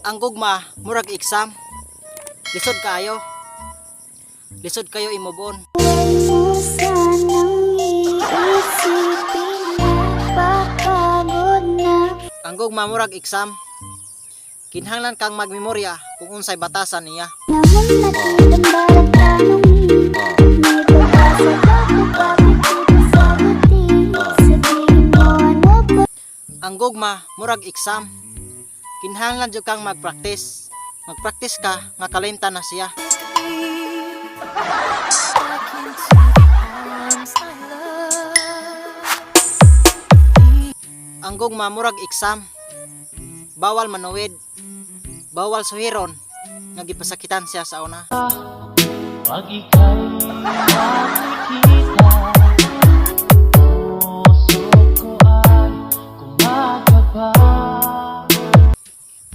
Ang gugma murag exam. Lisod kaayo. Lisod kayo i-move on. Mo sanang iisipin, napapagod na. Ang gugma murag exam. Kinahanglan kang magmemorya kung unsay batasan niya. Naman natin ang tanongin. May pag-asa ba kung bakit di ka sagutin? Sabihin mo, ano ba? Ang gugma murag exam. Kinahanglan jud kang magpractice. Magpractice ka nga kalimtan na siya. Back into the arms I love. Ang gugma murag exam. Bawal manuwid. Bawal suhiron nga gipasakitan siya sa una. Pag ika'y nakikita, puso ko ay kumakaba.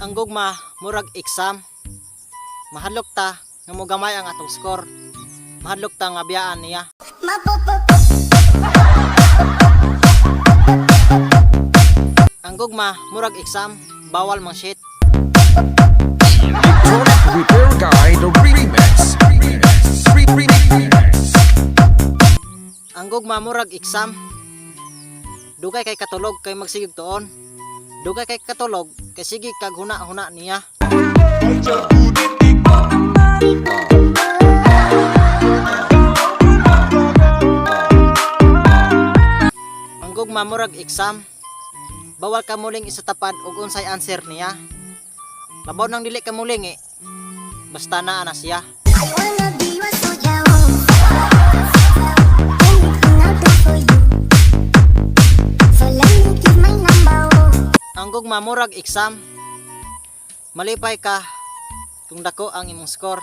Ang gugma murag exam. Mahadlok ta nga mogamay ang atong score. Mahadlok ta nga biyaan niya. Ang gugma murag exam, bawal mang shit. Electronic Repair Guy, the remix. Remix. Remix. Ang gugma murag exam. Dugay kay katulog kay magsigig tuon. Dugay kay katulog kay sige kag huna-huna niya. Ang gugma murag exam. Bawal ka muling isa tapad og unsay answer niya. Labaw nang dili ka muling eh. Basta naa na siya. I wanna be your soldier. Anything I'll do for you. So let me give my number. Ang gugma murag exam. Malipay ka kung dako ang imong score.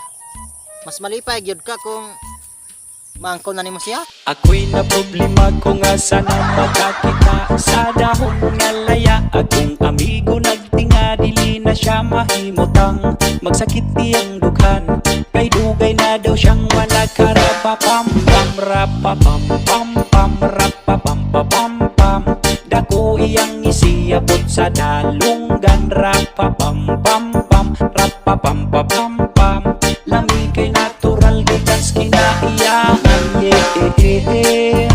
Mas malipay gyud ka kung maangkon na nimo siya. Ako'y na problema ko nga sana magkakita. Sa dahon nga laya, akong amigo nagtinga. Dili na siya mahimutang, magsakit iyang dughan, kay dugay na daw siyang wala karapa. Pam pam rapa pam pam pam rapa pam pa pam pam. Dako iyang isiyabot sa dalunggan. Rapa pam pam pam rapa pam pa pam pam. Lami kay natural gikan sa kinaiyahan, yeah.